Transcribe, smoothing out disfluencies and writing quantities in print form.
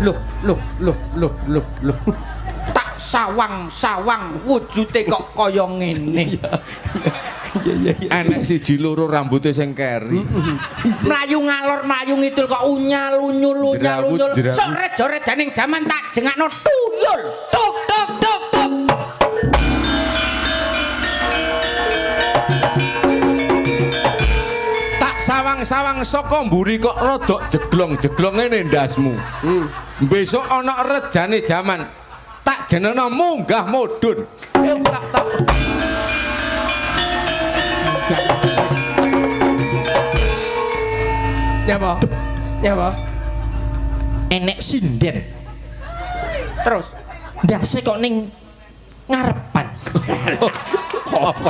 Loh, loh, loh, loh, loh, loh. Tak sawang-sawang wujude kok kaya ngene. Enek siji loro rambute sing keri. Mlayu ngalor, mlayu ngidul kok unyal unyul unyal Jerawut, unyul. jerawut. Sok reja-rejaning jaman tak jengakno tuyul. Tuk tuk tuk tuk. Tak sawang-sawang saka mburi kok rodok jeglong-jeglong ngene ndasmu. Besok ana rejane jaman. Tak jenengno munggah mudhun. Tak tak. Nyapa? Nyapa? Enek sinden. Terus Ndase kok ning ngarepan. Apa?